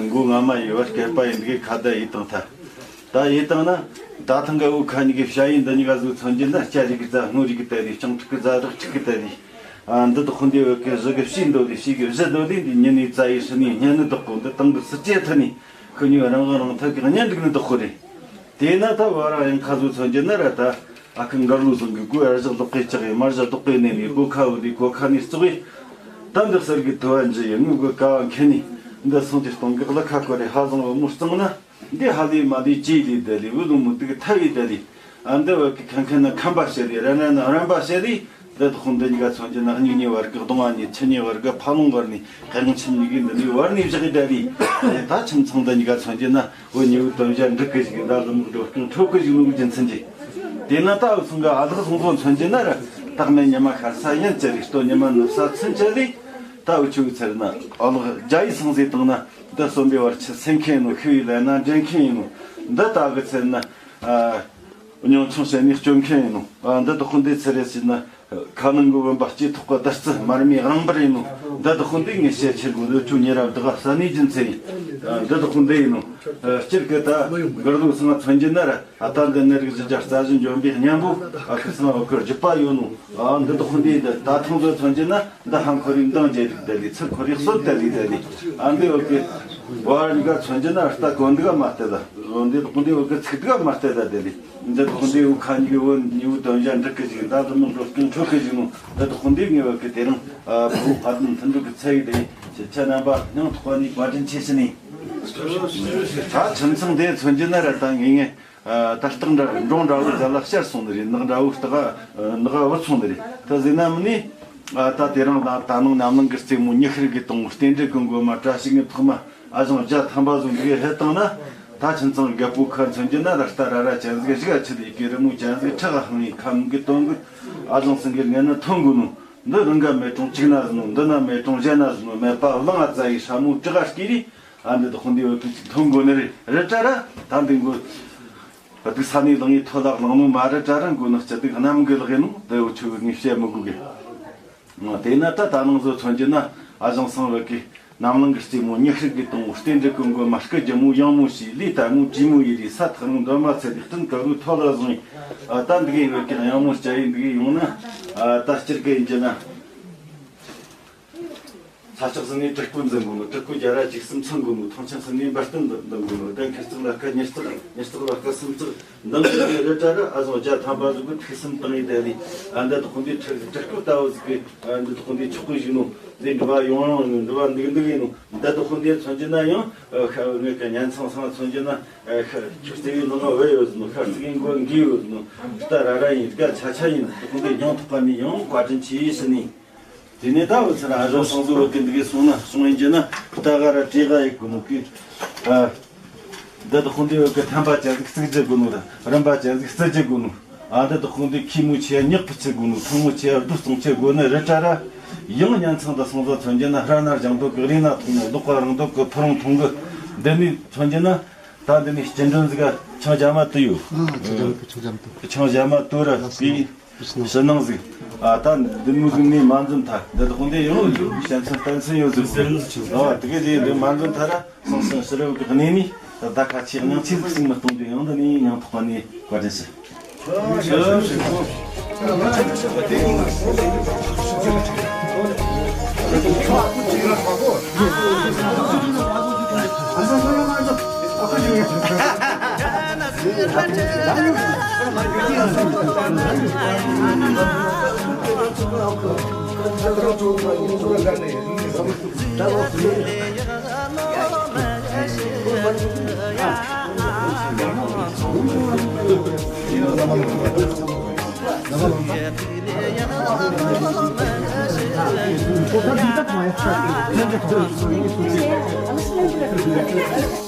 མགོ་ང་མ་ཡི་བར་སྐད་པ་ཡིན་འདི་གི་ཁ་བརྡ་ཡིན་དང་ཐ། ད་ཡིན་དང་ན་ད་ཐང་གི་འུ་ཁ་གཉིས་གི་བྱ་ཡིན་འདི་གཉིས་ཀ་ཟོ་མཚོན་གྱི་ན་སྐྱ་རིག་གི་རྩ་སྔོ་རིག་གི་ཏ་རིག་སྤྱང་ཕྲུག་གི་རྩ་རག་ཕྲུག་གི་ཏ་རིག་ཨ་འདི་དག་ཁུ་འདི་བོད་ཀྱི་གཞི་གི་ཕྱིའི་འདོད་ལས་ཕྱི་གི་གཞི་འདོད་ལས་འདི་ཉིན་ནས་རྩ་ཡི་ཧྲི་ནས་བསྙེན་ནི་དག་གོ། འདི་ཏང་གི་སྲིད་ཇེ་ཐུ་ནས་ཁུ་ཉོ་རང་དབང་རང་ཐག་གི་གཉེན་སྒྲིག་ནི་དག་ཁོ་རེད། དེས་ན་ད་བ་རང་ཡང་ཁ་བཟོ་མཚོན་གྱི་ན་ར་ད་ཨ་ཁུ་མགར་ལུ་ཟིང་གི་གོས་ཨར་བཞག་ལོག་གི་ལྕགས་ཡི་མར་བཞག་ལོག་གི་ནས་ནས་གོ་ཁ་བུ་འདི་གོ་ཁ་ནས་བཙོག་གི། ད་འདི་གསེར་གི་དུ་བ་འཇི་ཡི་དངུལ་གི་ཀ་བ་མཁན་ནས་འདི་སོང་དེ་སྟོང་གི་གླུ་ཁ་ཁོ་རེ་ཧ་བཟང་བུ་མོ་གཙང་ན། འདི་ཧ་ལས་མ་ལས་ཅི་ལས་ད་ལས་བུ་ལུ་མུ་ཏིག་ཐ་བའི་ད་ལས། ཨ་འདི་བ་གི་ཁན་ཁན་ན་ཁམ་པ་བཤད་ལས་ར་ན་ན་རམ་པ་བཤད་ལས། འདི་དག་ཁོང་འདི་གཉིས་ཀ་མཚོན་གྱི་ན་གཉིས་གཉིས་བར་གི་གདོང་བ་ནས་ཆུ་གཉིས་བར་གི་ཕ་ལོང་བར་ནས་ཧེ་གང་ཆུ་གཉིས་གི་འདི་ནས་བར་ནས་བཞག་གི་ད་ལས། ད་ཁྱིམ་ཚང་འདི་གཉིས་ཀ་མཚོན་གྱི་ན་འོ་ཉི་འུ་དོན་བྱ་འགྲིག་གི་ཞིག་འདའ་ལུ་མུག་འགྲོ་རྐང་ཁྲོ་གི་ཞིག་ནུ་རྒྱུ་མཚན་གྱི། དེ་ན་ད་འུ་ཚང་གི་ཨ་ལགས་སོང་ཚོ་མཚོན་གྱི་ན་ར་སྟག་མའི་ཉི་མ་ཤར་ས་ཡན་ཅི་ལས་སྟོད་ཉི་མ་ནུབ་ས་ཚུན་ཅི་ལས། ད་འུ་ཆོ་གི་ཚེར་ན་ཨ་ལགས་རྒྱ་ཡི་སང་ཟེ་བཏང་ན། འདི་གསོན་པའི་བར་ཆད་སེལ་མཁན་ཡིན་ནོ། ཤི་བའི་ལས་སྣ་འདྲེན་མཁན་ཡིན་ནོ། འདི་ལྟ་གི་ཚེ་ན། ཨ། སྙིང་ཆུང་བྱས་ནས་སྐྱོན་མཁན་ཡིན་ནོ། ཨ། འདི་དག་ཁོ་འདི་ཚེ་རེ་ཟིན་ན། ཁ་ནང་གི་བུམ་པ་སྐྱེས་ཐོག་གི་བདུད་རྩི་མར་མེའི་རང་འབུར་ཡིན་ནོ། འདི་དག་ཁོ་འདི་ངས་བཤད་ཆེ་དགོས་འདི་ཆུ་ཉེ་རབས་བདག་ས་ནས་རྒྱུན་ཚེ་ཡིན། ཨ། འདི་དག་ཁོ་འདི་ཡིན་ནོ། ཨ། སྤྱིར་གི་ད་གར་ལུགས་སང་མཚོན་གྱི་ན་ར། ཨ། ད་འདི་ནི་རིགས་བཞི་བརྒྱ་རྩ་བཞི་འཇོམས་པའི་གཉེན་པོ། ཨ། ཁི་སང་བ་ཁུར་རྒྱུད་པ་ཡོད་ནོ། ཨ། འདི་དག་ཁོ་འདི་ད་ཐང་བཟོ་མཚོན་གྱི་ན། འདི་ཧང་ཁོ་རིག་མདང་རྒྱལ་རིག་དེ་ལས་ཚུར་ཁོ་རིག་སོད་དེ་ལས་དེ་ལས། ཨ་འདི་འོ་གི་བར་གཉིས་ཀ་མཚོན་གྱི་ན་རྟ་གོན་འདི་ག་མ་སྟེ་ད། འོ་འདི་འདི་འོ་གི་ཚིག་འདི་ག་མ་སྟེ་ད་དེ་ལས། འདི་འོ་འདི་འོ་ཁ་གཉིས་འོ་ཉིའུ་དོན་བྱ་འགྲིག་གི་ཞིག་འདའ་དུ་མི་འགྲོ་སྐྱོན་འཕྲོད་གི་ཞིག་ནོ། འདི་འོ་འདི་ངེས་འོ་གི་དེ་རིང་བུ་ཕ་དུན་མཐུན་འགྲིག་གི་ཚེ་ཡི་དེ་ཁྱེད་ཆ་རྣམ་པ་སྙིང་ཐག་པ་ནས་བཀའ་དྲིན་ཆེ་ཞུ་ནས། ད་ཁྱིམ་ཚང་དེ་མཚོན་གྱི་ན་ར་ད་ངེས་ངེས། ད་སྟག་འདྲ་འབྲོང་འདྲ་བོ་ཟ་ལ་ཤར་སོང་ནི་རེད། ནག་འདྲ་བོ་སྟག་ནག་བུད་སོང་ནི་རེད། ད་ཟེར་ན་མིན་ནི། ད་དེ་རིང་ད་ད་ནང་ནམ་ལངས་གི་རྩེ་མོ་ཉི་ཤར་གི་དང་རྟེན་འབྲེལ་གི་མགོ་མ་བཀྲ་ཤིས་ངན་ཐོག་མ་ཨ་ཞང་བརྒྱ་ཐམ་པ་ཟུང་འདི་གི་ཧེ་བཏང་ན། ད་ཁྱིམ་ཚང་རྒད་པོ་ཁ་མཚོན་གྱི་ན་ར་རྟ་ར་ར་ཅན་ཟིག་རིག་ཨ་ཆི་ལི་གི་རི་མོ་ཅན་ཟིག་ཁྲག་ཧང་ཡི་ཁམ་གི་དོན་གི་ཨ་ཞང་སེང་གི་ངན་ན་ཐོན་གོ་ནོ། འདི་རང་ག་མེ་ཀྲོང་གཅིག་ན་ཟིན་ནོ། འདི་ན་མེ་ཀྲོང་གཞན་ན་ཟིན་ནོ། མེད་པ་བླང་ཨ་ཙ་ཡི་ཧྲ་མོ་དྲི་ག་སྐྱེ་རི། ཨ་འདི་དག་ཁོ་འདི་འོ་དུ་ཅིག་ཐོན་དགོ་ནི་རེད། རེད་ད་ར་ད་འདི་མགོ་སྡུག་ས་ནས་ལངས་ཡི་ཐོ་ལག་ལངས་ནོ་མ་རེད་ད་ར། མགོ་ནག་སྐྱ་སྡུག་གནམ་གི་ལག་ཡིན་ནོ། འདི་འོ་ཆུ་གི་ངས་བཤད་མི་དགོ་གི། དེས་ན་ད་ད་ནང་བཟོ་མཚོན་གྱི་ན་ཨ་ཞང་སང་བ་གི་ནམ་ལངས་གི་རྩེ་མོ་ཉི་ཤར་གི་དང་རྟེན་འབྲེལ་གི་མགོ་མ་སྐུ་རྒྱལ་མོ་ཡང་མོ་ཞིག་ལས་ལྟ་མོ་དྲི་མོ་ཡི་རི་ས་ཐག་རིང་འདོན་མ་ཚད་དེ་སྟེང་ག་རུ་ཐོ་ལ་བཟུང་ཡི། ད་འདི་གི་བ་གི་ཡང་མོ་སྐྱ་ཡི་འདི་གི་ཡོང་ན། ད་སྤྱིར་གི་ཡིན་གྱི་ན། ས་ཕྱོགས་ཟིན་ནས་སྤྲུལ་སྐུ་འཛིན་དགོས་ནོ། སྤྲུལ་སྐུ་རྒྱ་ར་ཅིག་གསུམ་ཚང་དགོས་ནོ། ཐང་ཆེན་ཟིན་ནས་འབར་སྟོན་འདིང་དགོས་ནོ། གདན་ཁེར་བརྩེགས་ལ་སྐད་ཉེར་བརྩེགས། ཉེར་བརྩེགས་ལ་སྐད་སུམ་བརྩེགས་འདིང་དགོས་ནོ། རེད་ད་ར་ཨ་ཞང་བརྒྱ་ཐམ་པ་ཟིག་གི་ཐིག་གསུམ་བཏང་ཡི་དེ་ལས། ཨ་འདི་དག་ཁོ་འདི་སྤྲུལ་སྐུ་ལྟ་བུ་ཟིག་གི། ཨ་འདི་དག་ཁོ་འདི་ཆོག་གི་ཞིག་ནོ། འདི་འགྲུལ་བ་ཡོང་ཡོང་ནོ། འགྲུལ་བ་འདུག་འདུག་ཡིན་ནོ། འདི་དག་ཁོ་འདི་མཚོན་གྱི་ན་ཡང་ཤ་ངེད་ཀྱི་གཉེན་ཚང་ཚང་མཚོན་གྱི་ན་ཤ་ཁྱི་རྩེ་བའི་ནང་ང་བུད་ཡོད་ཟིག་ནོ། ཤ་རྩེ་བའི་མགོ་འགས་ཡོད་ཟིག་ནོ། རྟ་ར་ར་ཡིན། སྐད་ཆ་ཆ་ཡིན། དག་ཁོ་འདི་སྙིང་ཐག་པ་ནས་ཡང་བཀའ་དྲིན་ཆེ་ཡིན་ཟེར་ནི། དེ་ནས་ད་འུ་ཚོ་ར་ཨ་ཞང་སང་བཟོ་བ་གི་འདི་གའི་སོང་ན་སོང་ཡིན་གྱི་ན་རྟ་ག་ར་བྲེ་ག་ཡི་དགོས་ནོ་གི། ཨ། འདི་དག་ཁོ་འདི་བ་གི་ཐན་པ་ཅན་ཟིག་གཙིགས་རྒྱུ་དགོས་ནོ་ར། རིམ་པ་ཅན་ཟིག་བརྩི་རྒྱུ་དགོས་ནོ། ཨ་འདི་དག་ཁོ་འདི་ཁྱི་མོ་ཆེ་ཡ་ཉག་ཕུ་ཆེ་དགོས་ནོ། ཐང་མོ་ཆེ་ཡ་རྡོ་གཙང་ཆེ་དགོས་ནི་རེད་ད་ར། ཡང་གཉེན་ཚང་དུ་སོང་ཙང་མཚོན་གྱི་ན་ཧྲ་ནར་ལྗང་དོ་གི་རི་ན་ཐོང་ནོ། ལོག་པ་རང་དོ་གི་ཕུ་རུང་ཐོང་གི། འདི་ནས་མཚོན་གྱི་ན་ད་འདི་ནས་སྐྱིན་འགྲོན་ཟིག་ག་ཆང་རྒྱ་མ་དུ་ཡོད། ཨ་ཆང་རྒྱ་མ་དུ་ཆང་རྒྱ་མ་དུ་ར་ལགས་སོ། དེ། ཕྱི་ནང་ཟིག་ཨ་ད་འདི་མོ་ཟིག་ནས་མ་འཛོམས་ཐལ། འདི་དག་འདི་ཡོང་བཞིན་བཤད་མཚན་གཏམ་མཚན་ཡོད་ཟིག་ཨ་དེ་གི་ཟིག་འདི་མ་འཛོམས་ཐལ་ར། སོང་སོང་ཕྱི་རབས་ཀྱི་གནས་ནས་ད་ད་ཁ་ཆེ་སྙིང་ཆེ་ཟིག་ཟིག་མི་གཏོང་རྒྱུ། ཡང་འདི་ནས་སྙིང་ཐག་པ་ནས་བཀའ་དྲིན་ཆེ།